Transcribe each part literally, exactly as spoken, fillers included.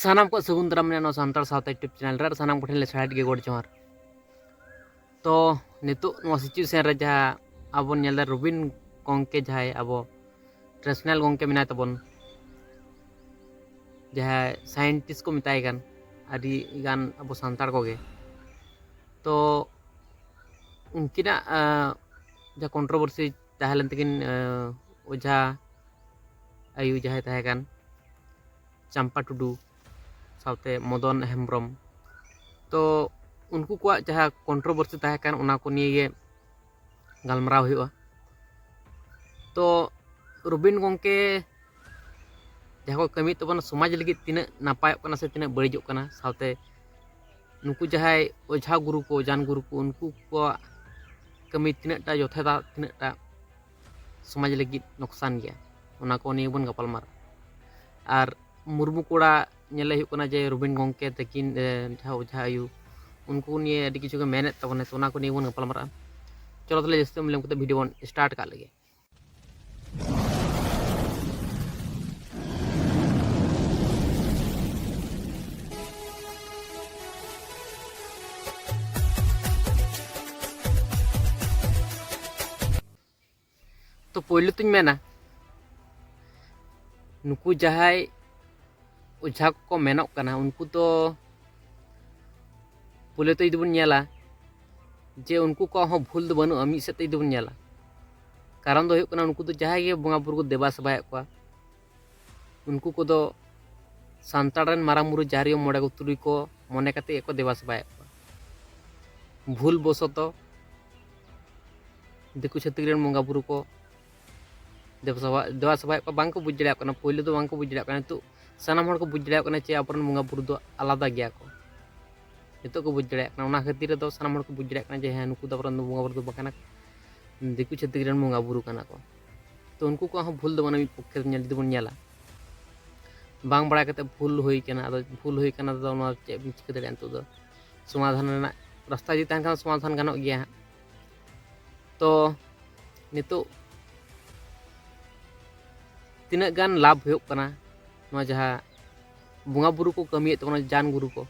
ᱥᱟᱱᱟᱢ ᱠᱚ ᱥᱟᱹᱜᱩᱱ ᱫᱟᱨᱟᱢ ᱢᱮᱱᱟᱜᱼᱟ ᱱᱚᱣᱟ ᱥᱟᱱᱛᱟᱲ ᱥᱟᱶᱛᱟ YouTube ᱪᱮᱱᱮᱞ ᱨᱮ᱾ ᱟᱨ ᱥᱟᱱᱟᱢ ᱠᱚᱴᱷᱮᱱ ᱞᱮ ᱥᱟᱲᱦᱮᱫ ᱜᱮ ᱜᱚᱰ ᱡᱚᱦᱟᱨ᱾ ᱛᱚ ᱱᱤᱛᱚᱜ ᱱᱚᱣᱟ ᱥᱤᱪᱩᱭᱮᱥᱚᱱ ᱨᱮ ᱡᱟᱦᱟᱸ ᱟᱵᱚ ᱵᱚᱱ ᱧᱮᱞ ᱮᱫᱟ, ᱨᱚᱵᱤᱱ ᱜᱚᱢᱠᱮ ᱡᱟᱦᱟᱸᱭ ᱟᱵᱚ ᱴᱨᱮᱰᱤᱥᱚᱱᱟᱞ ᱜᱚᱢᱠᱮ ᱢᱮᱱᱟᱭ ᱛᱟᱵᱚᱱ, ᱡᱟᱦᱟᱸᱭ ᱥᱟᱭᱮᱱᱴᱤᱥᱴ ᱠᱚ ᱢᱮᱛᱟᱭ ᱠᱟᱱ, ᱟᱹᱰᱤ ᱜᱟᱱ ᱟᱵᱚ ᱥᱟᱱᱛᱟᱲ ᱠᱚᱜᱮ, ᱛᱚ ᱩᱱᱠᱤᱱᱟᱜ ᱡᱟᱦᱟᱸ ᱠᱚᱱᱴᱨᱳᱵᱷᱟᱨᱥᱤ ᱛᱟᱦᱮᱸ ᱞᱮᱱ ᱛᱟᱹᱠᱤᱱ, ᱚᱡᱷᱟ ᱟᱭᱩ ᱡᱟᱦᱟᱸᱭ ᱛᱟᱦᱮᱸ ᱠᱟᱱ ᱪᱟᱢᱯᱟ ᱴᱩᱰᱩ ᱥᱟᱶᱛᱮ ᱢᱚᱫᱚᱱ ᱦᱮᱢᱵᱨᱚᱢ, ᱛᱚ ᱩᱱᱠᱩ ᱠᱚᱣᱟᱜ ᱡᱟᱦᱟᱸ ᱠᱚᱱᱴᱨᱳᱵᱷᱟᱨᱥᱤ ᱛᱟᱦᱮᱸ ᱠᱟᱱ, ᱚᱱᱟ ᱠᱚ ᱱᱤᱭᱮ ᱜᱮ ᱜᱟᱞᱢᱟᱨᱟᱣ ᱦᱩᱭᱩᱜᱼᱟ᱾ ᱛᱚ ᱨᱚᱵᱤᱱ ᱜᱚᱢᱠᱮ ᱡᱟᱦᱟᱸ ᱠᱚ ᱠᱟᱹᱢᱤᱭᱮᱫ ᱛᱟᱵᱚᱱᱟ, ᱥᱚᱢᱟᱡᱽ ᱞᱟᱹᱜᱤᱫ ᱛᱤᱱᱟᱹᱜ ᱱᱟᱯᱟᱭᱚᱜ ᱠᱟᱱᱟ ᱥᱮ ᱛᱤᱱᱟᱹᱜ ᱵᱟᱹᱲᱤᱡᱚᱜ ᱠᱟᱱᱟ, ᱥᱟᱶᱛᱮ ᱱᱩᱠᱩ ᱡᱟᱦᱟᱸᱭ ᱚᱡᱷᱟ ᱜᱩᱨᱩ ᱠᱚ, ᱡᱟᱱ ᱜᱩᱨᱩ ᱠᱚ, ᱩᱱᱠᱩ ᱠᱚᱣᱟᱜ ᱠᱟᱹᱢᱤ ᱛᱤᱱᱟᱹᱜ ᱴᱟ ᱡᱚᱛᱷᱟᱛᱟ, ᱛᱤᱱᱟᱹᱜ ᱴᱟ ᱥᱚᱢᱟᱡᱽ ᱞᱟᱹᱜᱤᱫ ᱱᱚᱠᱥᱟᱱ ᱜᱮᱭᱟ, ᱚᱱᱟ ᱠᱚ ᱱᱤᱭᱮ ᱵᱚᱱ ᱜᱟᱯᱟᱞᱢᱟᱨᱟᱜᱼᱟ᱾ ᱟᱨ ᱢᱩᱨᱢᱩ ᱠᱚᱲᱟ ᱧᱮᱞᱮ ᱦᱩᱭᱩᱜ ᱠᱟᱱᱟ ᱡᱮ ᱨᱚᱵᱤᱱ ᱜᱚᱢᱠᱮ ᱛᱟᱹᱠᱤᱱ, ᱡᱟᱦᱟᱸ ᱚᱡᱷᱟ ᱟᱭᱩ, ᱩᱱᱠᱩ ᱱᱤᱭᱮ ᱟᱹᱰᱤ ᱠᱤᱪᱷᱩ ᱜᱮ ᱢᱮᱱᱮᱫ ᱛᱟᱵᱚᱱᱟ, ᱛᱚ ᱚᱱᱟ ᱠᱚ ᱱᱤᱭᱮ ᱵᱚᱱ ᱜᱟᱯᱟᱞᱢᱟᱨᱟᱜᱼᱟ᱾ ᱪᱚᱞᱚ ᱛᱟᱦᱚᱞᱮ ᱡᱟᱹᱥᱛᱤ ᱵᱟᱝ ᱵᱤᱞᱚᱢ ᱠᱟᱛᱮ ᱵᱷᱤᱰᱤᱭᱳ ᱵᱚᱱ ᱥᱴᱟᱨᱴ ᱠᱟᱜ ᱞᱮᱜᱮ᱾ ᱛᱚ ᱯᱳᱭᱞᱳ ᱛᱤᱧ ᱢᱮᱱᱟ, ᱱᱩᱠᱩ ᱡᱟᱦᱟᱸᱭ ᱚᱡᱷᱟ ᱠᱚᱠᱚ ᱢᱮᱱᱚᱜ ᱠᱟᱱᱟ, ᱩᱱᱠᱩ ᱫᱚ ᱯᱳᱭᱞᱳ ᱛᱮ ᱡᱩᱫᱤ ᱵᱚᱱ ᱧᱮᱞᱟ ᱡᱮ ᱩᱱᱠᱩ ᱠᱚᱣᱟᱜ ᱦᱚᱸ ᱵᱷᱩᱞ ᱫᱚ ᱵᱟᱹᱱᱩᱜᱼᱟ, ᱢᱤᱫ ᱥᱮᱫ ᱛᱮ ᱡᱩᱫᱤ ᱵᱚᱱ ᱧᱮᱞᱟ᱾ ᱠᱟᱨᱚᱱ ᱫᱚ ᱦᱩᱭᱩᱜ ᱠᱟᱱᱟ, ᱩᱱᱠᱩ ᱫᱚ ᱡᱟᱦᱟᱸᱭ ᱜᱮ ᱵᱚᱸᱜᱟ ᱵᱩᱨᱩ ᱠᱚ ᱫᱮᱵᱟ ᱥᱮᱵᱟᱭᱮᱫ ᱠᱚᱣᱟ, ᱩᱱᱠᱩ ᱠᱚᱫᱚ ᱥᱟᱱᱛᱟᱲ ᱨᱮᱱ ᱢᱟᱨᱟᱝ ᱵᱩᱨᱩ, ᱡᱟᱦᱮᱨ ᱟᱭᱳ, ᱢᱚᱬᱮ ᱠᱚ ᱛᱩᱨᱩᱭ ᱠᱚ ᱢᱚᱱᱮ ᱠᱟᱛᱮ ᱜᱮᱠᱚ ᱫᱮᱵᱟ ᱥᱮᱵᱟᱭᱮᱫ ᱠᱚᱣᱟ᱾ ᱵᱷᱩᱞ ᱵᱚᱥᱚᱛᱚ ᱫᱤᱠᱩ ᱪᱷᱟᱹᱛᱤᱠ ᱨᱮᱱ ᱵᱚᱸᱜᱟ ᱵᱩᱨᱩ ᱠᱚ ᱫᱮᱵᱟ ᱥᱮᱵᱟ, ᱫᱮᱵᱟ ᱥᱮᱵᱟᱭᱮᱫ ᱠᱚᱣᱟ, ᱵᱟᱝ ᱠᱚ ᱵᱩᱡᱽ ᱫᱟᱲᱮᱭᱟᱜ ᱠᱟᱱᱟ᱾ ᱯᱳᱭᱞᱳ ᱫᱚ ᱵᱟᱝ ᱠᱚ ᱵᱩᱡᱽ ᱫᱟᱲᱮᱭᱟᱜ ᱠᱟᱱᱟ, ᱱᱤᱛᱚᱜ ᱥᱟᱱᱟᱢ ᱦᱚᱲ ᱠᱚ ᱵᱩᱡᱽ ᱫᱟᱲᱮᱭᱟᱜ ᱠᱟᱱᱟ ᱡᱮ ᱟᱵᱚᱨᱮᱱ ᱵᱚᱸᱜᱟ ᱵᱩᱨᱩ ᱫᱚ ᱟᱞᱟᱫᱟ ᱜᱮᱭᱟ ᱠᱚ᱾ ᱱᱤᱛᱚᱜ ᱠᱚ ᱵᱩᱡᱽ ᱫᱟᱲᱮᱭᱟᱜ ᱠᱟᱱᱟ, ᱚᱱᱟ ᱠᱷᱟᱹᱛᱤᱨ ᱨᱮᱫᱚ ᱥᱟᱱᱟᱢ ᱦᱚᱲ ᱠᱚ ᱵᱩᱡᱽ ᱫᱟᱲᱮᱭᱟᱜ ᱠᱟᱱᱟ ᱡᱮ ᱦᱮᱸ, ᱱᱩᱠᱩ ᱫᱚ ᱟᱵᱚᱨᱮᱱ ᱫᱚ ᱵᱚᱸᱜᱟ ᱵᱩᱨᱩ ᱫᱚ ᱵᱟᱝ ᱠᱟᱱᱟ ᱠᱚ, ᱫᱤᱠᱩ ᱪᱷᱟᱹᱛᱤᱠ ᱨᱮᱱ ᱵᱚᱸᱜᱟ ᱵᱩᱨᱩ ᱠᱟᱱᱟ ᱠᱚ᱾ ᱛᱚ ᱩᱱᱠᱩ ᱠᱚᱣᱟᱜ ᱦᱚᱸ ᱵᱷᱩᱞ ᱫᱚ ᱵᱟᱹᱱᱩᱜᱼᱟ, ᱢᱤᱫ ᱯᱚᱠᱠᱷᱮ ᱧᱮᱞ ᱡᱩᱫᱤ ᱵᱚᱱ ᱧᱮᱞᱟ, ᱵᱟᱝ ᱵᱟᱲᱟᱭ ᱠᱟᱛᱮ ᱵᱷᱩᱞ ᱦᱩᱭ ᱠᱟᱱᱟ᱾ ᱟᱫᱚ ᱵᱷᱩᱞ ᱦᱩᱭ ᱠᱟᱱᱟ, ᱟᱫᱚ ᱚᱱᱟ ᱪᱮᱫ ᱵᱚᱱ ᱪᱤᱠᱟᱹ ᱫᱟᱲᱮᱭᱟᱜᱼᱟ? ᱱᱤᱛᱚᱜ ᱫᱚ ᱥᱚᱢᱟᱫᱷᱟᱱ ᱨᱮᱱᱟᱜ ᱨᱟᱥᱛᱟ ᱡᱩᱫᱤ ᱛᱟᱦᱮᱱ ᱠᱷᱟᱱ, ᱥᱚᱢᱟᱫᱷᱟᱱ ᱜᱟᱱᱚᱜ ᱜᱮᱭᱟ ᱦᱟᱸᱜ᱾ ᱛᱚ ᱱᱤᱛᱚᱜ ᱛᱤᱱᱟᱹᱜ ᱜᱟᱱ ᱞᱟᱵᱷ ᱦᱩᱭᱩᱜ ᱠᱟᱱᱟ ᱱᱚᱣᱟ ᱡᱟᱦᱟᱸ ᱵᱚᱸᱜᱟ ᱵᱩᱨᱩ ᱠᱚ ᱠᱟᱹᱢᱤᱭᱮᱫ ᱛᱟᱵᱚᱱᱟ, ᱡᱟᱱ ᱜᱩᱨᱩ ᱠᱚ᱾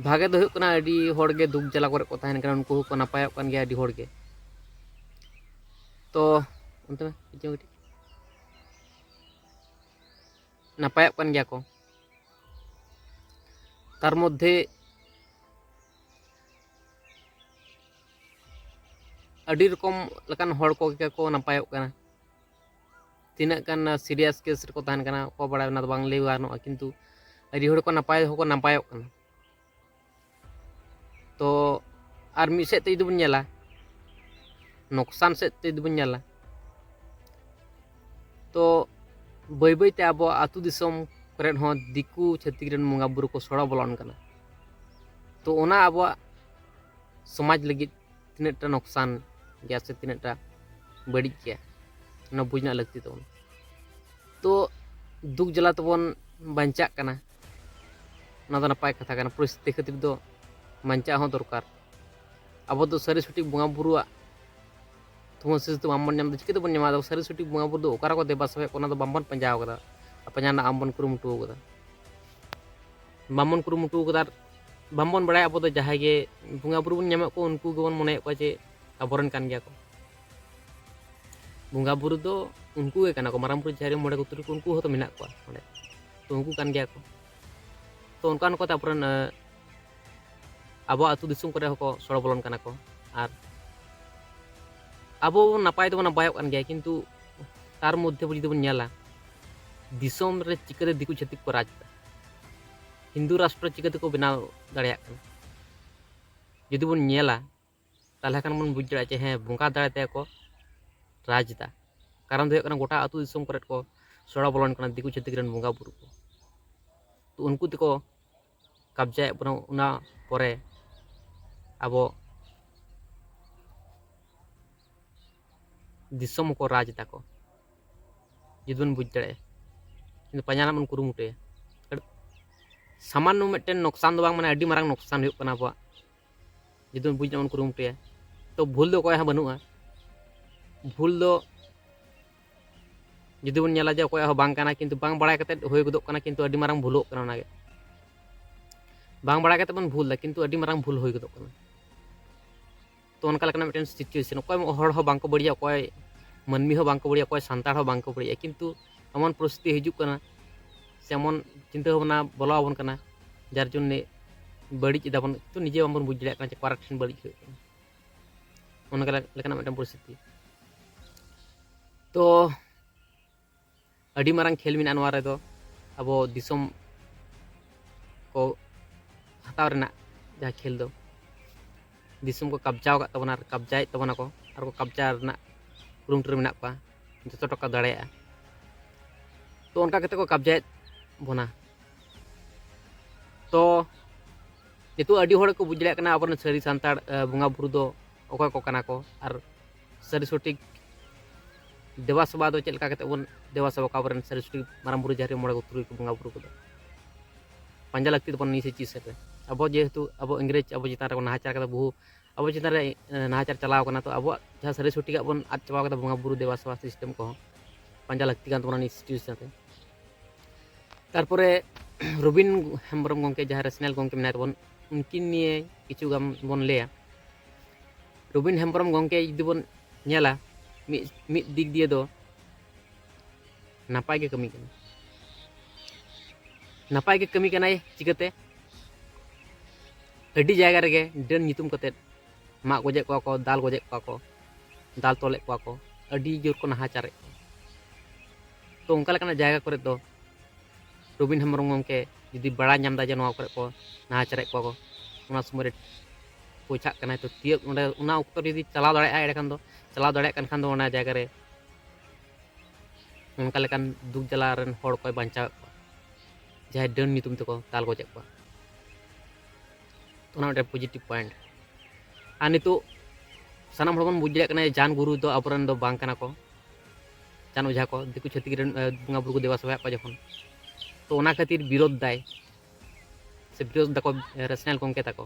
ᱵᱷᱟᱜᱮ ᱫᱚ ᱦᱩᱭᱩᱜ ᱠᱟᱱᱟ, ᱟᱹᱰᱤ ᱦᱚᱲ ᱜᱮ ᱫᱩᱠ ᱡᱟᱞᱟ ᱠᱚᱨᱮ ᱠᱚ ᱛᱟᱦᱮᱱ ᱠᱟᱱᱟ, ᱩᱱᱠᱩ ᱦᱚᱸᱠᱚ ᱱᱟᱯᱟᱭᱚᱜ ᱠᱟᱱ ᱜᱮᱭᱟ ᱟᱹᱰᱤ ᱦᱚᱲ ᱜᱮ᱾ ᱛᱚ ᱚᱱᱛᱮ ᱢᱟ ᱦᱤᱡᱩᱜ ᱢᱮ ᱠᱟᱹᱴᱤᱡ᱾ ᱱᱟᱯᱟᱭᱚᱜ ᱠᱟᱱ ᱜᱮᱭᱟ ᱠᱚ᱾ ᱛᱟᱨ ᱢᱚᱫᱽᱫᱷᱮ ᱟᱹᱰᱤ ᱨᱚᱠᱚᱢ ᱞᱮᱠᱟᱱ ᱦᱚᱲ ᱠᱚᱜᱮ ᱠᱚ ᱱᱟᱯᱟᱭᱚᱜ ᱠᱟᱱᱟ᱾ ᱛᱤᱱᱟᱹᱜ ᱜᱟᱱ serious case ᱨᱮᱠᱚ ᱛᱟᱦᱮᱱ ᱠᱟᱱᱟ, ᱚᱠᱚᱭ ᱵᱟᱲᱟᱭ, ᱚᱱᱟ ᱫᱚ ᱵᱟᱝ ᱞᱟᱹᱭ ᱜᱟᱱᱚᱜᱼᱟ, ᱠᱤᱱᱛᱩ ᱟᱹᱰᱤ ᱦᱚᱲ ᱠᱚ ᱱᱟᱯᱟᱭ ᱦᱚᱸᱠᱚ ᱱᱟᱯᱟᱭᱚᱜ ᱠᱟᱱᱟ᱾ ᱛᱚ ᱟᱨ ᱢᱤᱫ ᱥᱮᱫ ᱛᱮ ᱡᱩᱫᱤ ᱵᱚᱱ ᱧᱮᱞᱟ, ᱱᱚᱠᱥᱟᱱ ᱥᱮᱫ ᱛᱮ ᱡᱩᱫᱤ ᱵᱚᱱ ᱧᱮᱞᱟ, ᱛᱚ ᱵᱟᱹᱭ ᱵᱟᱹᱭ ᱛᱮ ᱟᱵᱚᱣᱟᱜ ᱟᱹᱛᱩ ᱫᱤᱥᱚᱢ ᱠᱚᱨᱮᱫ ᱦᱚᱸ ᱫᱤᱠᱩ ᱪᱷᱟᱹᱛᱤᱠ ᱨᱮᱱ ᱵᱚᱸᱜᱟ ᱵᱩᱨᱩ ᱠᱚ ᱥᱚᱲᱚ ᱵᱚᱞᱚᱱ ᱠᱟᱱᱟ᱾ ᱛᱚ ᱚᱱᱟ ᱟᱵᱚᱣᱟᱜ ᱥᱚᱢᱟᱡᱽ ᱞᱟᱹᱜᱤᱫ ᱛᱤᱱᱟᱹᱜᱴᱟ ᱱᱚᱠᱥᱟᱱ ᱜᱮᱭᱟ ᱥᱮ ᱛᱤᱱᱟᱹᱜᱴᱟ ᱵᱟᱹᱲᱤᱡ ᱜᱮᱭᱟ, ᱚᱱᱟ ᱵᱩᱡᱽ ᱨᱮᱱᱟᱜ ᱞᱟᱹᱠᱛᱤ ᱛᱟᱵᱚᱱ᱾ ᱛᱚ ᱫᱩᱠ ᱡᱟᱞᱟ ᱛᱮᱵᱚᱱ ᱵᱟᱧᱪᱟᱜ ᱠᱟᱱᱟ, ᱚᱱᱟ ᱫᱚ ᱱᱟᱯᱟᱭ ᱠᱟᱛᱷᱟ ᱠᱟᱱᱟ᱾ ᱯᱚᱨᱤᱥᱛᱷᱤᱛᱤ ᱠᱷᱟᱹᱛᱤᱨ ᱫᱚ ᱵᱟᱧᱪᱟᱜ ᱦᱚᱸ ᱫᱚᱨᱠᱟᱨ᱾ ᱟᱵᱚ ᱫᱚ ᱥᱟᱹᱨᱤ ᱥᱚᱴᱷᱤᱠ ᱵᱚᱸᱜᱟ ᱵᱩᱨᱩᱣᱟᱜ ᱛᱷᱩᱢᱟᱹᱥᱤᱥ ᱫᱚ ᱵᱟᱝᱵᱚᱱ ᱧᱟᱢ ᱮᱫᱟ᱾ ᱪᱤᱠᱟᱹ ᱛᱮᱵᱚᱱ ᱧᱟᱢᱟ? ᱟᱫᱚ ᱥᱟᱹᱨᱤ ᱥᱚᱴᱷᱤᱠ ᱵᱚᱸᱜᱟ ᱵᱩᱨᱩ ᱫᱚ ᱚᱠᱟ ᱨᱮᱠᱚ ᱫᱮᱵᱟ ᱥᱮᱵᱟᱭᱮᱫ ᱠᱚᱣᱟ, ᱚᱱᱟ ᱫᱚ ᱵᱟᱝᱵᱚᱱ ᱯᱟᱸᱡᱟ ᱟᱠᱟᱫᱟ, ᱯᱟᱸᱡᱟ ᱨᱮᱱᱟᱜ ᱟᱢ ᱵᱚᱱ ᱠᱩᱨᱩᱢᱩᱴᱩ ᱟᱠᱟᱫᱟ᱾ ᱵᱟᱝᱵᱚᱱ ᱠᱩᱨᱩᱢᱩᱴᱩ ᱟᱠᱟᱫᱟ ᱟᱨ ᱵᱟᱝᱵᱚᱱ ᱵᱟᱲᱟᱭᱟ᱾ ᱟᱵᱚ ᱫᱚ ᱡᱟᱦᱟᱸᱭ ᱜᱮ ᱵᱚᱸᱜᱟ ᱵᱩᱨᱩ ᱵᱚᱱ ᱧᱟᱢᱮᱫ ᱠᱚᱣᱟ, ᱩᱱᱠᱩ ᱜᱮᱵᱚᱱ ᱢᱚᱱᱮᱭᱮᱫ ᱠᱚᱣᱟ ᱡᱮ ᱟᱵᱚᱨᱮᱱ ᱠᱟᱱ ᱜᱮᱭᱟ ᱠᱚ᱾ ᱵᱚᱸᱜᱟ ᱵᱩᱨᱩ ᱫᱚ ᱩᱱᱠᱩ ᱜᱮ ᱠᱟᱱᱟ ᱠᱚ, ᱢᱟᱨᱟᱝ ᱵᱩᱨᱩ, ᱡᱟᱦᱮᱨ ᱟᱭᱳ, ᱢᱚᱬᱮ ᱠᱚ ᱛᱩᱨᱩᱭ ᱠᱚ, ᱩᱱᱠᱩ ᱦᱚᱸᱛᱚ ᱢᱮᱱᱟᱜ ᱠᱚᱣᱟ ᱚᱸᱰᱮ, ᱛᱚ ᱩᱱᱠᱩ ᱠᱟᱱ ᱜᱮᱭᱟ ᱠᱚ᱾ ᱛᱚ ᱚᱱᱠᱟ ᱚᱱᱠᱟᱛᱮ ᱟᱵᱚᱨᱮᱱ, ᱮ, ᱟᱵᱚ ᱟᱹᱛᱩ ᱫᱤᱥᱚᱢ ᱠᱚᱨᱮ ᱦᱚᱸᱠᱚ ᱥᱚᱲᱚ ᱵᱚᱞᱚᱱ ᱠᱟᱱᱟ ᱠᱚ᱾ ᱟᱨ ᱟᱵᱚ ᱱᱟᱯᱟᱭ ᱫᱚᱵᱚᱱ ᱱᱟᱯᱟᱭᱚᱜ ᱠᱟᱱ ᱜᱮᱭᱟ, ᱠᱤᱱᱛᱩ ᱛᱟᱨ ᱢᱚᱫᱽᱫᱷᱮ ᱡᱩᱫᱤ ᱵᱚᱱ ᱧᱮᱞᱟ, ᱫᱤᱥᱚᱢ ᱨᱮ ᱪᱤᱠᱟᱹᱛᱮ ᱫᱤᱠᱩ ᱪᱷᱟᱹᱛᱤᱠ ᱠᱚ ᱨᱟᱡᱽ ᱮᱫᱟ, ᱦᱤᱱᱫᱩ ᱨᱟᱥᱴᱨᱚ ᱪᱤᱠᱟᱹ ᱛᱮᱠᱚ ᱵᱮᱱᱟᱣ ᱫᱟᱲᱮᱭᱟᱜ ᱠᱟᱱᱟ? ᱡᱩᱫᱤ ᱵᱚᱱ ᱧᱮᱞᱟ, ᱛᱟᱦᱚᱞᱮ ᱠᱷᱟᱱ ᱵᱚᱱ ᱵᱩᱡᱽ ᱫᱟᱲᱮᱭᱟᱜᱼᱟ ᱡᱮ ᱦᱮᱸ, ᱵᱚᱸᱜᱟ ᱫᱟᱲᱮ ᱛᱮᱜᱮ ᱠᱚ ᱨᱟᱡᱽ ᱮᱫᱟ᱾ ᱠᱟᱨᱚᱱ ᱫᱚ ᱦᱩᱭᱩᱜ ᱠᱟᱱᱟ, ᱜᱚᱴᱟ ᱟᱹᱛᱩ ᱫᱤᱥᱚᱢ ᱠᱚᱨᱮᱫ ᱠᱚ ᱥᱚᱲᱚ ᱵᱚᱞᱚᱱ ᱠᱟᱱᱟ ᱫᱤᱠᱩ ᱪᱷᱟᱹᱛᱤᱠ ᱨᱮᱱ ᱵᱚᱸᱜᱟ ᱵᱩᱨᱩ ᱠᱚ᱾ ᱛᱚ ᱩᱱᱠᱩ ᱛᱮᱠᱚ ᱠᱟᱵᱽᱡᱟᱭᱮᱫ ᱵᱚᱱᱟ᱾ ᱚᱱᱟ ᱯᱚᱨᱮ ᱟᱵᱚ ᱫᱤᱥᱚᱢ ᱦᱚᱸᱠᱚ ᱨᱟᱡᱽ ᱮᱫᱟ ᱠᱚ, ᱡᱩᱫᱤ ᱵᱚᱱ ᱵᱩᱡᱽ ᱫᱟᱲᱮᱭᱟᱜᱼᱟ, ᱠᱤᱱᱛᱩ ᱯᱟᱸᱡᱟ ᱨᱮᱱᱟᱜ ᱵᱚᱱ ᱠᱩᱨᱩᱢᱩᱴᱩᱭᱟ᱾ ᱥᱟᱢᱟᱱᱱᱚ ᱢᱤᱫᱴᱮᱱ ᱱᱚᱠᱥᱟᱱ ᱫᱚ ᱵᱟᱝ, ᱢᱟᱱᱮ ᱟᱹᱰᱤ ᱢᱟᱨᱟᱝ ᱱᱚᱠᱥᱟᱱ ᱦᱩᱭᱩᱜ ᱠᱟᱱᱟ ᱟᱵᱚᱣᱟᱜ, ᱡᱩᱫᱤ ᱵᱚᱱ ᱵᱩᱡᱽ ᱨᱮᱱᱟᱜ ᱵᱚᱱ ᱠᱩᱨᱩᱢᱩᱴᱩᱭᱟ᱾ ᱛᱚ ᱵᱷᱩᱞ ᱫᱚ ᱚᱠᱚᱭᱟᱜ ᱦᱚᱸ ᱵᱟᱹᱱᱩᱜᱼᱟ, ᱵᱷᱩᱞ ᱫᱚ ᱡᱩᱫᱤ ᱵᱚᱱ ᱧᱮᱞᱟ ᱡᱮ ᱚᱠᱚᱭᱟᱜ ᱦᱚᱸ ᱵᱟᱝ ᱠᱟᱱᱟ, ᱠᱤᱱᱛᱩ ᱵᱟᱝ ᱵᱟᱲᱟᱭ ᱠᱟᱛᱮ ᱦᱩᱭ ᱜᱚᱫᱚᱜ ᱠᱟᱱᱟ, ᱠᱤᱱᱛᱩ ᱟᱹᱰᱤ ᱢᱟᱨᱟᱝ ᱵᱷᱩᱞᱚᱜ ᱠᱟᱱᱟ᱾ ᱚᱱᱟᱜᱮ ᱵᱟᱝ ᱵᱟᱲᱟᱭ ᱠᱟᱛᱮ ᱵᱚᱱ ᱵᱷᱩᱞ ᱮᱫᱟ, ᱠᱤᱱᱛᱩ ᱟᱹᱰᱤ ᱢᱟᱨᱟᱝ ᱵᱷᱩᱞ ᱦᱩᱭ ᱜᱚᱫᱚᱜ ᱠᱟᱱᱟ᱾ ᱛᱚ ᱚᱱᱠᱟ ᱞᱮᱠᱟᱱᱟᱜ ᱢᱤᱫᱴᱮᱱ situation, ᱚᱠᱚᱭ ᱦᱚᱲ ᱦᱚᱸ ᱵᱟᱝ ᱠᱚ ᱵᱟᱹᱲᱤᱡᱟ, ᱚᱠᱚᱭ ᱢᱟᱹᱱᱢᱤ ᱦᱚᱸ ᱵᱟᱝ ᱠᱚ ᱵᱟᱹᱲᱤᱡᱟ, ᱚᱠᱚᱭ ᱥᱟᱱᱛᱟᱲ ᱦᱚᱸ ᱵᱟᱝ ᱠᱚ ᱵᱟᱹᱲᱤᱡᱟ, ᱠᱤᱱᱛᱩ ᱮᱢᱚᱱ ᱯᱚᱨᱤᱥᱛᱷᱤᱛᱤ ᱦᱤᱡᱩᱜ ᱠᱟᱱᱟ ᱥᱮ ᱮᱢᱚᱱ ᱪᱤᱱᱛᱟᱹ ᱵᱷᱟᱵᱽᱱᱟ ᱵᱚᱞᱚ ᱟᱵᱚᱱ ᱠᱟᱱᱟ, ᱡᱟᱨ ᱡᱚᱱᱱᱮ ᱵᱟᱹᱲᱤᱡ ᱮᱫᱟᱵᱚᱱ, ᱠᱤᱱᱛᱩ ᱱᱤᱡᱮ ᱵᱟᱝᱵᱚᱱ ᱵᱩᱡᱽ ᱫᱟᱲᱮᱭᱟᱜ ᱠᱟᱱᱟ ᱡᱮ ᱚᱠᱟᱨᱮ ᱴᱷᱮᱱ ᱵᱟᱹᱲᱤᱡ ᱦᱩᱭᱩᱜ ᱠᱟᱱᱟ᱾ ᱚᱱᱠᱟ ᱞᱮᱠᱟᱱᱟᱜ ᱢᱤᱫᱴᱮᱱ ᱯᱚᱨᱤᱥᱛᱷᱤᱛᱤ᱾ ᱛᱚ ᱟᱹᱰᱤ ᱢᱟᱨᱟᱝ ᱠᱷᱮᱞ ᱢᱮᱱᱟᱜᱼᱟ ᱱᱚᱣᱟ ᱨᱮᱫᱚ, ᱟᱵᱚ ᱫᱤᱥᱚᱢ ᱠᱚ ᱦᱟᱛᱟᱣ ᱨᱮᱱᱟᱜ ᱡᱟᱦᱟᱸ ᱠᱷᱮᱞ ᱫᱚ, ᱫᱤᱥᱚᱢ ᱠᱚ ᱠᱟᱵᱽᱡᱟᱣ ᱟᱠᱟᱫ ᱛᱟᱵᱚᱱᱟ ᱟᱨ ᱠᱟᱵᱽᱡᱟᱭᱮᱫ ᱛᱟᱵᱚᱱᱟ ᱠᱚ, ᱟᱨ ᱠᱚ ᱠᱟᱵᱽᱡᱟ ᱨᱮᱱᱟᱜ ᱠᱩᱨᱩᱢᱩᱴᱩ ᱨᱮ ᱢᱮᱱᱟᱜ ᱠᱚᱣᱟ ᱡᱚᱛᱚ ᱴᱚᱠᱟ ᱫᱟᱲᱮᱭᱟᱜᱼᱟ᱾ ᱛᱚ ᱚᱱᱠᱟ ᱠᱟᱛᱮ ᱠᱚ ᱠᱟᱵᱽᱡᱟᱭᱮᱫ ᱵᱚᱱᱟ᱾ ᱛᱚ ᱱᱤᱛᱚᱜ ᱟᱹᱰᱤ ᱦᱚᱲ ᱠᱚ ᱵᱩᱡᱽ ᱫᱟᱲᱮᱭᱟᱜ ᱠᱟᱱᱟ ᱟᱵᱚᱨᱮᱱ ᱥᱟᱹᱨᱤ ᱥᱟᱱᱛᱟᱲ ᱵᱚᱸᱜᱟ ᱵᱩᱨᱩ ᱫᱚ ᱚᱠᱚᱭ ᱠᱚ ᱠᱟᱱᱟ ᱠᱚ, ᱟᱨ ᱥᱟᱹᱨᱤ ᱥᱚᱴᱷᱤᱠ ᱫᱮᱵᱟ ᱥᱮᱵᱟ ᱫᱚ ᱪᱮᱫ ᱞᱮᱠᱟ ᱠᱟᱛᱮ ᱵᱚᱱ ᱫᱮᱵᱟ ᱥᱮᱵᱟ ᱠᱚᱣᱟ ᱟᱵᱚᱨᱮᱱ ᱥᱟᱹᱨᱤ ᱥᱚᱴᱷᱤᱠ ᱢᱟᱨᱟᱝ ᱵᱩᱨᱩ, ᱡᱟᱦᱮᱨ ᱟᱭᱳ, ᱢᱚᱬᱮ ᱠᱚ, ᱛᱩᱨᱩᱭ ᱠᱚ ᱵᱚᱸᱜᱟ ᱵᱩᱨᱩ ᱠᱚᱫᱚ᱾ ᱯᱟᱸᱡᱟ ᱞᱟᱹᱠᱛᱤ ᱛᱟᱵᱚᱱ ᱱᱤᱭᱟᱹ situation ᱨᱮ᱾ ᱟᱵᱚ ᱡᱮᱦᱮᱛᱩ ᱟᱵᱚ ᱤᱝᱨᱮᱡᱽ ᱟᱵᱚ ᱪᱮᱛᱟᱱ ᱨᱮᱠᱚ ᱱᱟᱦᱟᱪᱟᱨ ᱠᱟᱫᱟ, ᱵᱚᱦᱩ ᱟᱵᱚ ᱪᱮᱛᱟᱱ ᱨᱮ ᱱᱟᱦᱟᱪᱟᱨ ᱪᱟᱞᱟᱣ ᱠᱟᱱᱟ, ᱛᱚ ᱟᱵᱚᱣᱟᱜ ᱡᱟᱦᱟᱸ ᱥᱟᱹᱨᱤ ᱥᱚᱴᱷᱤᱠᱟᱜ ᱵᱚᱱ ᱟᱫ ᱪᱟᱵᱟ ᱠᱟᱫᱟ, ᱵᱚᱸᱜᱟ ᱵᱩᱨᱩ ᱫᱮᱵᱟ ᱥᱮᱵᱟ system ᱠᱚᱦᱚᱸ ᱯᱟᱸᱡᱟ ᱞᱟᱹᱠᱛᱤ ᱠᱟᱱ ᱛᱟᱵᱚᱱᱟ ᱱᱤᱭᱟᱹ situation ᱨᱮ᱾ ᱛᱟᱨᱯᱚᱨᱮ ᱨᱚᱵᱤᱱ ᱦᱮᱢᱵᱨᱚᱢ ᱜᱚᱢᱠᱮ, ᱡᱟᱦᱟᱸ ᱨᱮᱥᱱᱟᱞ ᱜᱚᱢᱠᱮ ᱢᱮᱱᱟᱭ ᱛᱟᱵᱚᱱ, ᱩᱱᱠᱤᱱ ᱱᱤᱭᱮ ᱠᱤᱪᱷᱩ ᱜᱟᱱ ᱵᱚᱱ ᱞᱟᱹᱭᱟ᱾ ᱨᱚᱵᱤᱱ ᱦᱮᱢᱵᱨᱚᱢ ᱜᱚᱢᱠᱮ ᱡᱩᱫᱤ ᱵᱚᱱ ᱧᱮᱞᱟ, ᱢᱤᱫ ᱢᱤᱫ ᱫᱤᱠ ᱫᱤᱭᱮ ᱫᱚ ᱱᱟᱯᱟᱭ ᱜᱮ ᱠᱟᱹᱢᱤ ᱠᱟᱱᱟ᱾ ᱱᱟᱯᱟᱭ ᱜᱮ ᱠᱟᱹᱢᱤ ᱠᱟᱱᱟᱭ᱾ ᱪᱤᱠᱟᱹᱛᱮ? ᱟᱹᱰᱤ ᱡᱟᱭᱜᱟ ᱨᱮᱜᱮ ᱰᱟᱹᱱ ᱧᱩᱛᱩᱢ ᱠᱟᱛᱮᱫ ᱢᱟᱜ ᱜᱚᱡᱮᱫ ᱠᱚᱣᱟ ᱠᱚ, ᱫᱟᱞ ᱜᱚᱡᱮᱫ ᱠᱚᱣᱟ ᱠᱚ, ᱫᱟᱞ ᱛᱚᱞᱮᱫ ᱠᱚᱣᱟ ᱠᱚ, ᱟᱹᱰᱤ ᱡᱳᱨ ᱠᱚ ᱱᱟᱦᱟᱪᱟᱨᱮᱫ ᱠᱚᱣᱟ᱾ ᱛᱚ ᱚᱱᱠᱟ ᱞᱮᱠᱟᱱᱟᱜ ᱡᱟᱭᱜᱟ ᱠᱚᱨᱮ ᱫᱚ ᱨᱚᱵᱤᱱ ᱦᱮᱢᱵᱨᱚᱢ ᱜᱚᱢᱠᱮ ᱡᱩᱫᱤ ᱵᱟᱲᱟᱭ ᱧᱟᱢ ᱮᱫᱟ ᱡᱮ ᱱᱚᱣᱟ ᱠᱚᱨᱮ ᱠᱚ ᱱᱟᱦᱟᱪᱟᱨᱮᱫ ᱠᱚᱣᱟ ᱠᱚ, ᱚᱱᱟ ᱥᱚᱢᱚᱭ ᱨᱮ ᱯᱳᱣᱪᱷᱟᱜ ᱠᱟᱱᱟᱭ, ᱛᱚ ᱛᱤᱭᱳᱜ ᱚᱸᱰᱮ ᱚᱱᱟ ᱚᱠᱛᱚ ᱨᱮ ᱡᱩᱫᱤ ᱪᱟᱞᱟᱣ ᱫᱟᱲᱮᱭᱟᱜᱼᱟᱭ, ᱮᱸᱰᱮᱠᱷᱟᱱ ᱫᱚ ᱪᱟᱞᱟᱣ ᱫᱟᱲᱮᱭᱟᱜ ᱠᱟᱱ ᱠᱷᱟᱱ ᱫᱚ ᱚᱱᱟ ᱡᱟᱭᱜᱟ ᱨᱮ ᱚᱱᱠᱟ ᱞᱮᱠᱟᱱ ᱫᱩᱠ ᱡᱟᱞᱟ ᱨᱮᱱ ᱦᱚᱲ ᱠᱚᱭ ᱵᱟᱧᱪᱟᱣᱮᱫ ᱠᱚᱣᱟ, ᱡᱟᱦᱟᱸᱭ ᱰᱟᱹᱱ ᱧᱩᱛᱩᱢ ᱛᱮᱠᱚ ᱫᱟᱞ ᱜᱚᱡᱮᱫ ᱠᱚᱣᱟ᱾ ᱛᱚ ᱚᱱᱟ ᱢᱤᱫᱴᱮᱱ positive point᱾ ᱟᱨ ᱱᱤᱛᱚᱜ ᱥᱟᱱᱟᱢ ᱦᱚᱲ ᱵᱚᱱ ᱵᱩᱡᱽ ᱫᱟᱲᱮᱭᱟᱜ ᱠᱟᱱᱟ ᱡᱮ ᱡᱟᱱ ᱜᱩᱨᱩ ᱫᱚ ᱟᱵᱚᱨᱮᱱ ᱫᱚ ᱵᱟᱝ ᱠᱟᱱᱟ ᱠᱚ, ᱡᱟᱱ ᱚᱡᱷᱟ ᱠᱚ, ᱫᱤᱠᱩ ᱪᱷᱟᱹᱛᱤᱠ ᱨᱮᱱ ᱵᱚᱸᱜᱟ ᱵᱩᱨᱩ ᱠᱚ ᱫᱮᱵᱟ ᱥᱮᱵᱟᱭᱮᱫ ᱠᱚᱣᱟ ᱡᱚᱠᱷᱚᱱ, ᱛᱚ ᱚᱱᱟ ᱠᱷᱟᱹᱛᱤᱨ ᱵᱤᱨᱳᱫᱷ ᱫᱟᱭ ᱥᱮ ᱵᱤᱨᱳᱫᱷ ᱫᱟᱠᱚ ᱨᱮᱥᱱᱟᱞ ᱜᱚᱢᱠᱮ ᱛᱟᱠᱚ᱾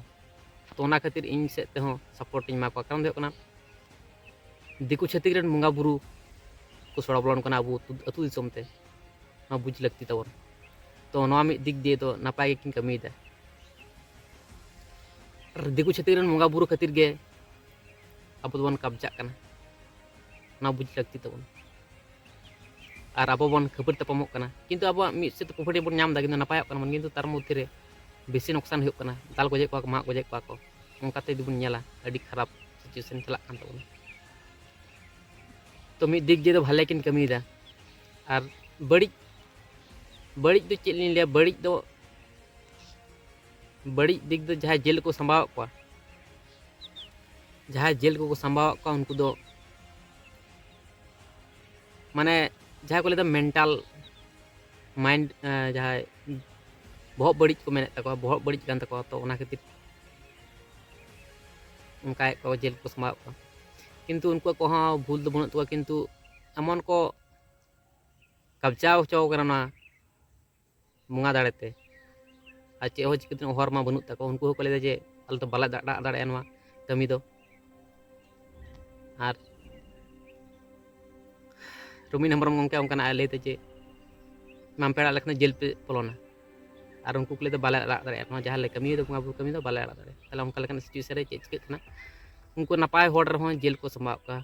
ᱛᱚ ᱚᱱᱟ ᱠᱷᱟᱹᱛᱤᱨ ᱤᱧ ᱥᱮᱫ ᱛᱮᱦᱚᱸ support ᱤᱧ ᱮᱢᱟ ᱠᱚᱣᱟ᱾ ᱠᱟᱨᱚᱱ ᱫᱚ ᱦᱩᱭᱩᱜ ᱠᱟᱱᱟ, ᱫᱤᱠᱩ ᱪᱷᱟᱹᱛᱤᱠ ᱨᱮᱱ ᱵᱚᱸᱜᱟ ᱵᱩᱨᱩ ᱠᱚ ᱥᱚᱲᱚ ᱵᱚᱞᱚᱱ ᱠᱟᱱᱟ ᱟᱵᱚ ᱟᱹᱛᱩ, ᱟᱹᱛᱩ ᱫᱤᱥᱚᱢ ᱛᱮ᱾ ᱱᱚᱣᱟ ᱵᱩᱡᱽ ᱞᱟᱹᱠᱛᱤ ᱛᱟᱵᱚᱱ᱾ ᱛᱚ ᱱᱚᱣᱟ ᱢᱤᱫ ᱫᱤᱠ ᱫᱤᱭᱮ ᱫᱚ ᱱᱟᱯᱟᱭ ᱜᱮᱠᱤᱱ ᱠᱟᱹᱢᱤᱭᱮᱫᱟ᱾ ᱟᱨ ᱫᱤᱠᱩ ᱪᱷᱟᱹᱛᱤᱠ ᱨᱮᱱ ᱵᱚᱸᱜᱟ ᱵᱩᱨᱩ ᱠᱷᱟᱹᱛᱤᱨ ᱜᱮ ᱟᱵᱚ ᱫᱚᱵᱚᱱ ᱠᱟᱵᱽᱡᱟᱜ ᱠᱟᱱᱟ, ᱱᱚᱣᱟ ᱵᱩᱡᱽ ᱞᱟᱹᱠᱛᱤ ᱛᱟᱵᱚᱱ᱾ ᱟᱨ ᱟᱵᱚ ᱵᱚᱱ ᱠᱷᱟᱹᱯᱟᱹᱨᱤ ᱛᱟᱯᱟᱢᱚᱜ ᱠᱟᱱᱟ, ᱠᱤᱱᱛᱩ ᱟᱵᱚᱣᱟᱜ ᱢᱤᱫ ᱥᱮᱫ ᱛᱮ ᱯᱨᱚᱯᱷᱤᱴ ᱵᱚᱱ ᱧᱟᱢ ᱮᱫᱟ, ᱠᱤᱱᱛᱩ ᱱᱟᱯᱟᱭᱚᱜ ᱠᱟᱱᱟ ᱵᱚᱱ, ᱠᱤᱱᱛᱩ ᱛᱟᱨ ᱢᱚᱫᱽᱫᱷᱮ ᱨᱮ ᱵᱮᱥᱤ ᱱᱚᱠᱥᱟᱱ ᱦᱩᱭᱩᱜ ᱠᱟᱱᱟ, ᱫᱟᱞ ᱜᱚᱡᱮᱫ ᱠᱚᱣᱟ ᱠᱚ, ᱢᱟᱜ ᱜᱚᱡᱮᱫ ᱠᱚᱣᱟ ᱠᱚ᱾ ᱚᱱᱠᱟᱛᱮ ᱡᱩᱫᱤ ᱵᱚᱱ ᱧᱮᱞᱟ, ᱟᱹᱰᱤ ᱠᱷᱟᱨᱟᱯ ᱥᱤᱪᱩᱭᱮᱥᱚᱱ ᱪᱟᱞᱟᱜ ᱠᱟᱱ ᱛᱟᱵᱚᱱᱟ᱾ ᱛᱚ ᱢᱤᱫ ᱫᱤᱠ ᱫᱤᱭᱮ ᱫᱚ ᱵᱷᱟᱞᱮ ᱠᱤᱱ ᱠᱟᱹᱢᱤᱭᱮᱫᱟ, ᱟᱨ ᱵᱟᱹᱲᱤᱡ, ᱵᱟᱹᱲᱤᱡ ᱫᱚ ᱪᱮᱫ ᱞᱤᱧ ᱞᱟᱹᱭᱟ, ᱵᱟᱹᱲᱤᱡ ᱫᱚ, ᱵᱟᱹᱲᱤᱡ ᱫᱤᱠ ᱫᱚ ᱡᱟᱦᱟᱸᱭ ᱡᱮᱞ ᱠᱚ ᱥᱟᱢᱵᱟᱣᱮᱫ ᱠᱚᱣᱟ, ᱡᱟᱦᱟᱸᱭ ᱡᱮᱞ ᱠᱚᱠᱚ ᱥᱟᱢᱵᱟᱣᱮᱫ ᱠᱚᱣᱟ ᱩᱱᱠᱩ ᱫᱚ ᱢᱟᱱᱮ ᱡᱟᱦᱟᱸᱭ ᱠᱚ ᱞᱟᱹᱭᱫᱟ ᱢᱮᱱᱴᱟᱞ ᱢᱟᱭᱤᱱᱰ, ᱡᱟᱦᱟᱸᱭ ᱵᱚᱦᱚᱜ ᱵᱟᱹᱲᱤᱡ ᱠᱚ ᱢᱮᱱᱮᱫ ᱛᱟᱠᱚᱣᱟ, ᱵᱚᱦᱚᱜ ᱵᱟᱹᱲᱤᱡ ᱠᱟᱱ ᱛᱟᱠᱚᱣᱟ, ᱛᱚ ᱚᱱᱟ ᱠᱷᱟᱹᱛᱤᱨ ᱚᱱᱠᱟᱭᱮᱫ ᱠᱚᱣᱟ, ᱡᱮᱞ ᱠᱚ ᱥᱟᱢᱵᱟᱣᱮᱫ ᱠᱚᱣᱟ᱾ ᱠᱤᱱᱛᱩ ᱩᱱᱠᱩᱣᱟᱜ ᱠᱚᱦᱚᱸ ᱵᱷᱩᱞ ᱫᱚ ᱵᱟᱹᱱᱩᱜ ᱛᱟᱠᱚᱣᱟ, ᱠᱤᱱᱛᱩ ᱮᱢᱚᱱ ᱠᱚ ᱠᱟᱵᱽᱡᱟ ᱦᱚᱪᱚ ᱠᱟᱱᱟ ᱱᱚᱣᱟ ᱵᱚᱸᱜᱟ ᱫᱟᱲᱮᱛᱮ, ᱟᱨ ᱪᱮᱫ ᱦᱚᱸ ᱪᱤᱠᱟᱹᱛᱮ ᱦᱚᱨ ᱢᱟ ᱵᱟᱹᱱᱩᱜ ᱛᱟᱠᱚᱣᱟ᱾ ᱩᱱᱠᱩ ᱦᱚᱸᱠᱚ ᱞᱟᱹᱭᱫᱟ ᱡᱮ ᱟᱞᱮ ᱫᱚ ᱵᱟᱞᱮ ᱫᱟᱜ ᱫᱟᱲᱮᱭᱟᱜᱼᱟ ᱱᱚᱣᱟ ᱠᱟᱹᱢᱤ ᱫᱚ᱾ ᱟᱨ ᱨᱩᱢᱤᱱ ᱦᱮᱢᱵᱨᱚᱢ ᱜᱚᱢᱠᱮ ᱚᱱᱠᱟᱱᱟᱜ ᱮ ᱞᱟᱹᱭᱫᱟ ᱡᱮ ᱵᱟᱝ ᱯᱮ ᱟᱲᱟᱜ ᱞᱮᱠᱷᱟᱱ ᱫᱚ ᱡᱮᱞ ᱯᱮ ᱵᱚᱞᱚᱱᱟ, ᱟᱨ ᱩᱱᱠᱩ ᱠᱚ ᱞᱟᱹᱭᱫᱟ ᱵᱟᱞᱮ ᱟᱲᱟᱜ ᱫᱟᱲᱮᱭᱟᱜᱼᱟ, ᱱᱚᱣᱟ ᱡᱟᱦᱟᱸ ᱞᱮ ᱠᱟᱹᱢᱤᱭᱮᱫᱟ ᱵᱚᱸᱜᱟ ᱵᱩᱨᱩ ᱠᱟᱹᱢᱤ ᱫᱚ ᱵᱟᱞᱮ ᱟᱲᱟᱜ ᱫᱟᱲᱮᱭᱟᱜᱼᱟ᱾ ᱛᱟᱦᱚᱞᱮ ᱚᱱᱠᱟ ᱞᱮᱠᱟᱱ ᱥᱤᱪᱩᱭᱮᱥᱚᱱ ᱨᱮ ᱪᱮᱫ ᱪᱤᱠᱟᱹᱜ ᱠᱟᱱᱟ? ᱩᱱᱠᱩ ᱱᱟᱯᱟᱭ ᱦᱚᱲ ᱨᱮᱦᱚᱸ ᱡᱮᱞ ᱠᱚ ᱥᱟᱢᱵᱟᱣ ᱠᱚᱣᱟ,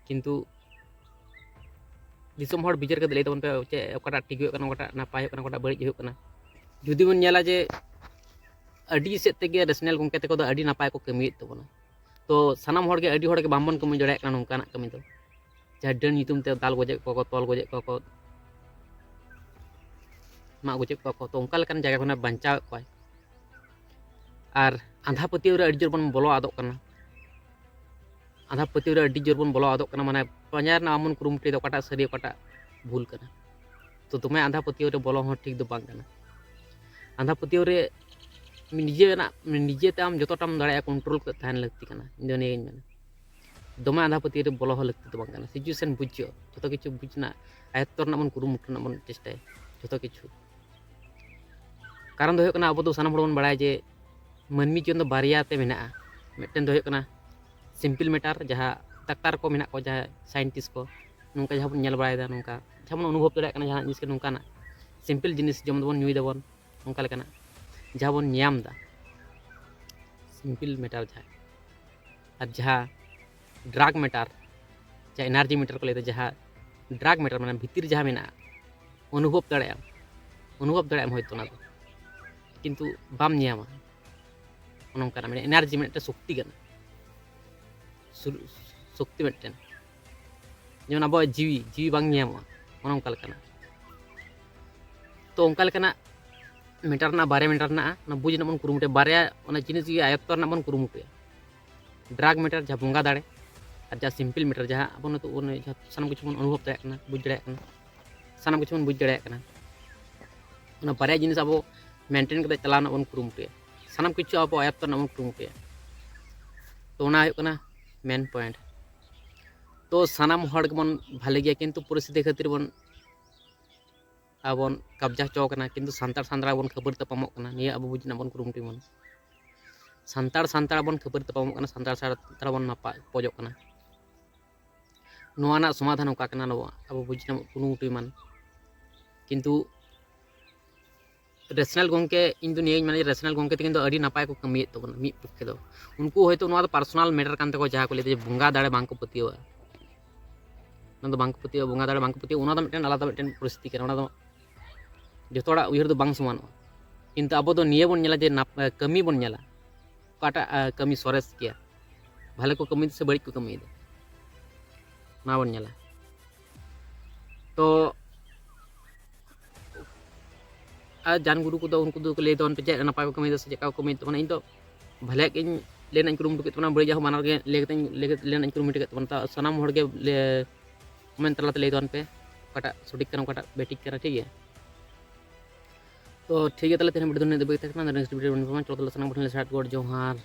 ᱠᱤᱱᱛᱩ ᱫᱤᱥᱚᱢ ᱦᱚᱲ ᱵᱤᱪᱟᱹᱨ ᱠᱟᱛᱮ ᱞᱟᱹᱭ ᱛᱟᱵᱚᱱ ᱯᱮ, ᱪᱮᱫ ᱚᱠᱟᱴᱟᱜ ᱴᱷᱤᱠ ᱦᱩᱭᱩᱜ ᱠᱟᱱᱟ, ᱚᱠᱟᱴᱟᱜ ᱱᱟᱯᱟᱭ ᱦᱩᱭᱩᱜ ᱠᱟᱱᱟ, ᱚᱠᱟᱴᱟᱜ ᱵᱟᱹᱲᱤᱡ ᱦᱩᱭᱩᱜ ᱠᱟᱱᱟ᱾ ᱡᱩᱫᱤ ᱵᱚᱱ ᱧᱮᱞᱟ ᱡᱮ ᱟᱹᱰᱤ ᱥᱮᱫ ᱛᱮᱜᱮ ᱨᱮᱥᱱᱟᱞ ᱜᱚᱢᱠᱮ ᱛᱟᱠᱚ ᱫᱚ ᱟᱹᱰᱤ ᱱᱟᱯᱟᱭ ᱠᱚ ᱠᱟᱹᱢᱤᱭᱮᱫ ᱛᱟᱵᱚᱱᱟ, ᱛᱚ ᱥᱟᱱᱟᱢ ᱦᱚᱲᱜᱮ, ᱟᱹᱰᱤ ᱦᱚᱲᱜᱮ ᱵᱟᱝᱵᱚᱱ ᱠᱟᱹᱢᱤ ᱫᱟᱲᱮᱭᱟᱜ ᱠᱟᱱᱟ ᱱᱚᱝᱠᱟᱱᱟᱜ ᱠᱟᱹᱢᱤ ᱫᱚ, ᱡᱟᱦᱟᱸ ᱰᱟᱹᱱ ᱧᱩᱛᱩᱢ ᱛᱮ ᱫᱟᱞ ᱜᱚᱡᱮᱫ ᱠᱚᱣᱟ ᱠᱚ, ᱛᱚᱞ ᱜᱚᱡᱮᱫ ᱠᱚᱣᱟ ᱠᱚ, ᱢᱟᱜ ᱜᱚᱡᱮᱫ ᱠᱚᱣᱟ ᱠᱚ, ᱛᱚ ᱚᱱᱠᱟ ᱞᱮᱠᱟᱱ ᱡᱟᱭᱜᱟ ᱠᱷᱚᱱᱟᱜ ᱵᱟᱧᱪᱟᱣᱮᱫ ᱠᱚᱣᱟᱭ᱾ ᱟᱨ ᱟᱸᱫᱷᱟ ᱯᱟᱹᱛᱭᱟᱹᱣ ᱨᱮ ᱟᱹᱰᱤ ᱡᱳᱨ ᱵᱚᱱ ᱵᱚᱞᱚ ᱟᱫᱚᱜ ᱠᱟᱱᱟ᱾ ᱟᱸᱫᱷᱟ ᱯᱟᱹᱛᱭᱟᱹᱣ ᱨᱮ ᱟᱹᱰᱤ ᱡᱳᱨ ᱵᱚᱱ ᱵᱚᱞᱚ ᱟᱫᱚᱜ ᱠᱟᱱᱟ, ᱢᱟᱱᱮ ᱯᱟᱸᱡᱟ ᱨᱮᱱᱟᱜ ᱵᱟᱵᱚᱱ ᱠᱩᱨᱩᱢᱩᱴᱩᱭᱮᱫᱟ ᱚᱠᱟᱴᱟᱜ ᱥᱟᱹᱨᱤ, ᱚᱠᱟᱴᱟᱜ ᱵᱷᱩᱞ ᱠᱟᱱᱟ᱾ ᱛᱚ ᱫᱚᱢᱮ ᱟᱸᱫᱷᱟ ᱯᱟᱹᱛᱭᱟᱹᱣ ᱨᱮ ᱵᱚᱞᱚ ᱦᱚᱸ ᱴᱷᱤᱠ ᱫᱚ ᱵᱟᱝ ᱠᱟᱱᱟ᱾ ᱟᱸᱫᱷᱟ ᱯᱟᱹᱛᱭᱟᱹᱣ ᱨᱮ ᱱᱤᱡᱮᱨᱟᱜ, ᱱᱤᱡᱮᱛᱮ ᱟᱢ ᱡᱚᱛᱚᱴᱟᱢ ᱫᱟᱲᱮᱭᱟᱜᱼᱟ ᱠᱚᱱᱴᱨᱳᱞ ᱠᱟᱛᱮ ᱛᱟᱦᱮᱱ ᱞᱟᱹᱠᱛᱤ ᱠᱟᱱᱟ, ᱤᱧ ᱫᱚ ᱱᱤᱭᱟᱹᱜᱤᱧ ᱢᱮᱱᱟ᱾ ᱫᱚᱢᱮ ᱟᱸᱫᱷᱟ ᱯᱟᱹᱛᱭᱟᱹᱣ ᱨᱮ ᱵᱚᱞᱚ ᱦᱚᱸ ᱞᱟᱹᱠᱛᱤ ᱫᱚ ᱵᱟᱝ ᱠᱟᱱᱟ᱾ ᱥᱤᱪᱩᱭᱮᱥᱚᱱ ᱵᱩᱡᱽ ᱦᱩᱭᱩᱜᱼᱟ, ᱡᱚᱛᱚ ᱠᱤᱪᱷᱩ ᱵᱩᱡᱽ ᱨᱮᱱᱟᱜ, ᱟᱭᱚᱛᱛᱚ ᱨᱮᱱᱟᱜ ᱵᱚᱱ ᱠᱩᱨᱩᱢᱩᱴᱩ ᱨᱮᱱᱟᱜ ᱵᱚᱱ ᱪᱮᱥᱴᱟᱭᱟ ᱡᱚᱛᱚ ᱠᱤᱪᱷᱩ᱾ ᱠᱟᱨᱚᱱ ᱫᱚ ᱦᱩᱭᱩᱜ ᱠᱟᱱᱟ, ᱟᱵᱚ ᱫᱚ ᱥᱟᱱᱟᱢ ᱦᱚᱲ ᱵᱚᱱ ᱵᱟᱲᱟᱭᱟ ᱡᱮ ᱢᱟᱹᱱᱢᱤ ᱡᱤᱭᱚᱱ ᱫᱚ ᱵᱟᱨᱭᱟ ᱛᱮ ᱢᱮᱱᱟᱜᱼᱟ᱾ ᱢᱤᱫᱴᱮᱱ ᱫᱚ ᱦᱩᱭᱩᱜ ᱠᱟᱱᱟ ᱥᱤᱢᱯᱤᱞ ᱢᱮᱴᱟᱨ, ᱡᱟᱦᱟᱸ ᱰᱟᱠᱛᱟᱨ ᱠᱚ ᱢᱮᱱᱟᱜ ᱠᱚᱣᱟ, ᱡᱟᱦᱟᱸᱭ ᱥᱟᱭᱮᱱᱴᱤᱥᱴ ᱠᱚ, ᱱᱚᱝᱠᱟ ᱡᱟᱦᱟᱸ ᱵᱚᱱ ᱧᱮᱞ ᱵᱟᱲᱟᱭᱮᱫᱟ, ᱱᱚᱝᱠᱟ ᱡᱟᱦᱟᱸ ᱵᱚᱱ ᱚᱱᱩᱵᱷᱚᱵ ᱫᱟᱲᱮᱭᱟᱜ ᱠᱟᱱᱟ ᱡᱟᱦᱟᱱᱟᱜ ᱡᱤᱱᱤᱥ ᱜᱮ, ᱱᱚᱝᱠᱟᱱᱟᱜ ᱥᱤᱢᱯᱤᱞ ᱡᱤᱱᱤᱥ ᱡᱚᱢ ᱫᱟᱵᱚᱱ, ᱧᱩᱭ ᱫᱟᱵᱚᱱ, ᱱᱚᱝᱠᱟ ᱞᱮᱠᱟᱱᱟᱜ ᱡᱟᱦᱟᱸ ᱵᱚᱱ ᱧᱟᱢ ᱮᱫᱟ, ᱥᱤᱢᱯᱤᱞ ᱢᱮᱴᱟᱨ ᱡᱟᱦᱟᱸ, ᱟᱨ ᱡᱟᱦᱟᱸ ᱰᱨᱟᱜᱽ ᱢᱮᱴᱟᱨ, ᱡᱟᱦᱟᱸ ᱮᱱᱟᱨᱡᱤ ᱢᱮᱴᱟᱨ ᱠᱚ ᱞᱟᱹᱭᱫᱟ, ᱡᱟᱦᱟᱸ ᱰᱨᱟᱜᱽ ᱢᱮᱴᱟᱨ ᱢᱟᱱᱮ ᱵᱷᱤᱛᱤᱨ ᱡᱟᱦᱟᱸ ᱢᱮᱱᱟᱜᱼᱟ, ᱚᱱᱩᱵᱷᱚᱵ ᱫᱟᱲᱮᱭᱟᱜᱼᱟᱢ, ᱚᱱᱩᱵᱷᱚᱵ ᱫᱟᱲᱮᱭᱟᱜᱼᱟᱢ ᱦᱚᱭᱛᱳ ᱚᱱᱟ ᱫᱚ, ᱠᱤᱱᱛᱩ ᱵᱟᱢ ᱧᱟᱢᱟ᱾ ᱚᱱᱮ ᱚᱱᱠᱟᱱᱟᱜ ᱢᱤᱫᱴᱮᱱ ᱮᱱᱟᱨᱡᱤ, ᱢᱤᱫᱴᱮᱱ ᱥᱚᱠᱛᱤ ᱠᱟᱱᱟ, ᱥᱩᱨ-, ᱥᱚᱠᱛᱤ ᱢᱤᱫᱴᱮᱱ, ᱡᱮᱢᱚᱱ ᱟᱵᱚᱣᱟᱜ ᱡᱤᱣᱤ, ᱡᱤᱣᱤ ᱵᱟᱝ ᱧᱟᱢᱚᱜᱼᱟ, ᱚᱱᱮ ᱚᱱᱠᱟ ᱞᱮᱠᱟᱱᱟᱜ᱾ ᱛᱚ ᱚᱱᱠᱟ ᱞᱮᱠᱟᱱᱟᱜ ᱢᱮᱴᱟᱨ ᱨᱮᱱᱟᱜ, ᱵᱟᱨᱭᱟ ᱢᱮᱴᱟᱨ ᱨᱮᱱᱟᱜ ᱚᱱᱟ ᱵᱩᱡᱽ ᱨᱮᱱᱟᱜ ᱵᱚᱱ ᱠᱩᱨᱩᱢᱩᱴᱩᱭᱟ, ᱵᱟᱨᱭᱟ ᱚᱱᱟ ᱡᱤᱱᱤᱥ ᱜᱮ ᱟᱭᱚᱛᱛᱚ ᱨᱮᱱᱟᱜ ᱵᱚᱱ ᱠᱩᱨᱩᱢᱩᱴᱩᱭᱟ᱾ ᱰᱨᱟᱜᱽ ᱢᱮᱴᱟᱨ ᱡᱟᱦᱟᱸ ᱵᱚᱸᱜᱟ ᱫᱟᱲᱮ, ᱟᱨ ᱡᱟᱦᱟᱸ ᱥᱤᱢᱯᱤᱞ ᱢᱮᱴᱟᱨ ᱡᱟᱦᱟᱸ ᱟᱵᱚ ᱱᱤᱛᱚᱜ ᱵᱚᱱ ᱡᱟᱦᱟᱸ ᱥᱟᱱᱟᱢ ᱠᱤᱪᱷᱩ ᱵᱚᱱ ᱚᱱᱩᱵᱷᱚᱵ ᱫᱟᱲᱮᱭᱟᱜ ᱠᱟᱱᱟ, ᱵᱩᱡᱽ ᱫᱟᱲᱮᱭᱟᱜ ᱠᱟᱱᱟ, ᱥᱟᱱᱟᱢ ᱠᱤᱪᱷᱩ ᱵᱚᱱ ᱵᱩᱡᱽ ᱫᱟᱲᱮᱭᱟᱜ ᱠᱟᱱᱟ᱾ ᱚᱱᱟ ᱵᱟᱨᱭᱟ ᱡᱤᱱᱤᱥ ᱟᱵᱚ ᱢᱮᱱᱴᱮᱱ ᱠᱟᱛᱮ ᱪᱟᱞᱟᱣ ᱨᱮᱱᱟᱜ ᱵᱚᱱ ᱠᱩᱨᱩᱢᱩᱴᱩᱭᱟ, ᱥᱟᱱᱟᱢ ᱠᱤᱪᱷᱩ ᱟᱵᱚ ᱟᱭᱚᱛᱛᱚ ᱨᱮᱱᱟᱜ ᱵᱚᱱ ᱠᱩᱨᱩᱢᱩᱴᱩᱭᱟ᱾ ᱛᱚ ᱚᱱᱟ ᱦᱩᱭᱩᱜ ᱠᱟᱱᱟ ᱢᱮᱱ ᱯᱚᱭᱮᱱᱴ᱾ ᱛᱚ ᱥᱟᱱᱟᱢ ᱦᱚᱲ ᱜᱮᱵᱚᱱ ᱵᱷᱟᱞᱮ ᱜᱮᱭᱟ, ᱠᱤᱱᱛᱩ ᱯᱚᱨᱤᱥᱛᱷᱤᱛᱤ ᱠᱷᱟᱹᱛᱤᱨ ᱵᱚᱱ ᱟᱵᱚᱱ ᱠᱟᱵᱽᱡᱟ ᱦᱚᱪᱚ ᱠᱟᱱᱟ, ᱠᱤᱱᱛᱩ ᱥᱟᱱᱛᱟᱲ ᱥᱟᱱᱛᱟᱲ ᱵᱚᱱ ᱠᱷᱟᱹᱯᱟᱹᱨᱤ ᱛᱟᱯᱟᱢᱚᱜ ᱠᱟᱱᱟ, ᱱᱤᱭᱟᱹ ᱟᱵᱚ ᱵᱩᱡᱽ ᱨᱮᱱᱟᱜ ᱵᱚᱱ ᱠᱩᱨᱩᱢᱩᱴᱩᱭ ᱢᱟ᱾ ᱥᱟᱱᱛᱟᱲ ᱥᱟᱱᱛᱟᱲ ᱵᱚᱱ ᱠᱷᱟᱹᱯᱟᱹᱨᱤ ᱛᱟᱯᱟᱢᱚᱜ ᱠᱟᱱᱟ, ᱥᱟᱱᱛᱟᱲ ᱥᱟᱱᱛᱟᱲ ᱵᱚᱱ ᱱᱟᱯᱟᱭ ᱯᱚᱡᱚᱜ ᱠᱟᱱᱟ᱾ ᱱᱚᱣᱟ ᱨᱮᱱᱟᱜ ᱥᱚᱢᱟᱫᱷᱟᱱ ᱚᱠᱟ ᱠᱟᱱᱟ, ᱱᱚᱣᱟ ᱟᱵᱚ ᱵᱩᱡᱽ ᱨᱮᱱᱟᱜ ᱠᱩᱨᱩᱢᱩᱴᱩᱭ ᱢᱟ᱾ ᱠᱤᱱᱛᱩ ᱨᱮᱥᱱᱟᱞ ᱜᱚᱢᱠᱮ, ᱤᱧ ᱫᱚ ᱱᱤᱭᱟᱹᱧ ᱢᱮᱱᱟ ᱡᱮ ᱨᱮᱥᱱᱟᱞ ᱜᱚᱢᱠᱮ ᱛᱟᱹᱠᱤᱱ ᱫᱚ ᱟᱹᱰᱤ ᱱᱟᱯᱟᱭ ᱠᱚ ᱠᱟᱹᱢᱤᱭᱮᱫ ᱛᱟᱵᱚᱱᱟ ᱢᱤᱫ ᱯᱚᱠᱠᱷᱮ ᱫᱚ᱾ ᱩᱱᱠᱩ ᱦᱚᱭᱛᱳ ᱱᱚᱣᱟ ᱫᱚ ᱯᱟᱨᱥᱚᱱᱟᱞ ᱢᱮᱴᱟᱨ ᱠᱟᱱ ᱛᱟᱠᱚᱣᱟ, ᱡᱟᱦᱟᱸ ᱠᱚ ᱞᱟᱹᱭᱫᱟ ᱡᱮ ᱵᱚᱸᱜᱟ ᱫᱟᱲᱮ ᱵᱟᱝ ᱠᱚ ᱯᱟᱹᱛᱭᱟᱹᱣᱟᱜᱼᱟ, ᱚᱱᱟ ᱫᱚ ᱵᱟᱝ ᱠᱚ ᱯᱟᱹᱛᱭᱟᱹᱣᱟᱜᱼᱟ, ᱵᱚᱸᱜᱟ ᱫᱟᱲᱮ ᱵᱟᱝ ᱠᱚ ᱯᱟᱹᱛᱭᱟᱹᱣᱟᱜᱼᱟ, ᱚᱱᱟ ᱫᱚ ᱢᱤᱫᱴᱮᱱ ᱟᱞᱟᱫᱟ ᱢᱤᱫᱴᱮᱱ ᱯᱚᱨᱤᱥᱛᱷᱤᱛᱤ ᱠᱟᱱᱟ, ᱚᱱᱟ ᱫᱚ ᱡᱚᱛᱚ ᱦᱚᱲᱟᱜ ᱩᱭᱦᱟᱹᱨ ᱫᱚ ᱵᱟᱝ ᱥᱚᱢᱟᱱᱚᱜᱼᱟ᱾ ᱠᱤᱱᱛᱩ ᱟᱵᱚ ᱫᱚ ᱱᱤᱭᱟᱹ ᱵᱚᱱ ᱧᱮᱞᱟ ᱡᱮ ᱱᱟᱯ-, ᱠᱟᱹᱢᱤ ᱵᱚᱱ ᱧᱮᱞᱟ, ᱚᱠᱟᱴᱟᱜ ᱠᱟᱹᱢᱤ ᱥᱚᱨᱮᱥ ᱜᱮᱭᱟ, ᱵᱷᱟᱞᱮ ᱠᱚ ᱠᱟᱹᱢᱤᱭᱮᱫᱟ ᱥᱮ ᱵᱟᱹᱲᱤᱡ ᱠᱚ ᱠᱟᱹᱢᱤᱭᱮᱫᱟ, ᱚᱱᱟ ᱵᱚᱱ ᱧᱮᱞᱟ᱾ ᱛᱚ ᱟᱨ ᱡᱟᱱ ᱜᱩᱨᱩ ᱠᱚᱫᱚ ᱩᱱᱠᱩ ᱫᱚᱠᱚ ᱞᱟᱹᱭ ᱛᱟᱵᱚᱱ ᱯᱮ ᱪᱮᱫ ᱱᱟᱯᱟᱭ ᱠᱚ ᱠᱟᱹᱢᱤᱭᱮᱫᱟ ᱥᱮ ᱪᱮᱫ ᱞᱮᱠᱟ ᱠᱚ ᱠᱟᱹᱢᱤᱭᱮᱫ ᱛᱟᱵᱚᱱᱟ᱾ ᱤᱧ ᱫᱚ ᱵᱷᱟᱞᱮᱭᱟᱜ ᱜᱤᱧ ᱞᱟᱹᱭ ᱨᱮᱱᱟᱜ ᱤᱧ ᱠᱩᱨᱩᱢᱩᱴᱩ ᱠᱮᱫ ᱛᱟᱵᱚᱱᱟ, ᱵᱟᱹᱲᱤᱡᱟᱜ ᱦᱚᱸ ᱵᱟᱱᱟᱨ ᱜᱮ ᱞᱟᱹᱭ ᱠᱟᱛᱮ ᱞᱟᱹᱭ ᱠᱟᱛᱮ ᱞᱟᱹᱭ ᱨᱮᱱᱟᱜ ᱤᱧ ᱠᱩᱨᱩᱢᱩᱴᱩ ᱠᱮᱫ ᱛᱟᱵᱚᱱᱟ᱾ ᱛᱚ ᱥᱟᱱᱟᱢ ᱦᱚᱲ ᱜᱮ ᱞᱮ-, ᱠᱚᱢᱮᱱᱴ ᱛᱟᱞᱟᱛᱮ ᱞᱟᱹᱭ ᱛᱟᱵᱚᱱ ᱯᱮ ᱚᱠᱟᱴᱟᱜ ᱥᱚᱴᱷᱤᱠ ᱠᱟᱱᱟ, ᱚᱠᱟᱴᱟᱜ ᱵᱮᱴᱷᱤᱠ ᱠᱟᱱᱟ, ᱴᱷᱤᱠ ᱜᱮᱭᱟ? ᱛᱚ ᱴᱷᱤᱠ ᱜᱮᱭᱟ, ᱛᱟᱦᱚᱞᱮ ᱛᱮᱦᱮᱧ ᱵᱷᱤᱰᱤᱭᱳ ᱫᱚ ᱱᱤᱱᱟᱹᱜ ᱫᱷᱟᱹᱵᱤᱡ ᱛᱟᱦᱮᱸ ᱠᱟᱱᱟ᱾ ᱪᱚᱞᱚ ᱛᱟᱦᱚᱞᱮ ᱥᱟᱱᱟᱢ ᱠᱚᱴᱷᱮᱱ ᱞᱮ ᱥᱟᱨᱦᱟᱣ ᱜᱚᱰ ᱡᱚᱦᱟᱨ᱾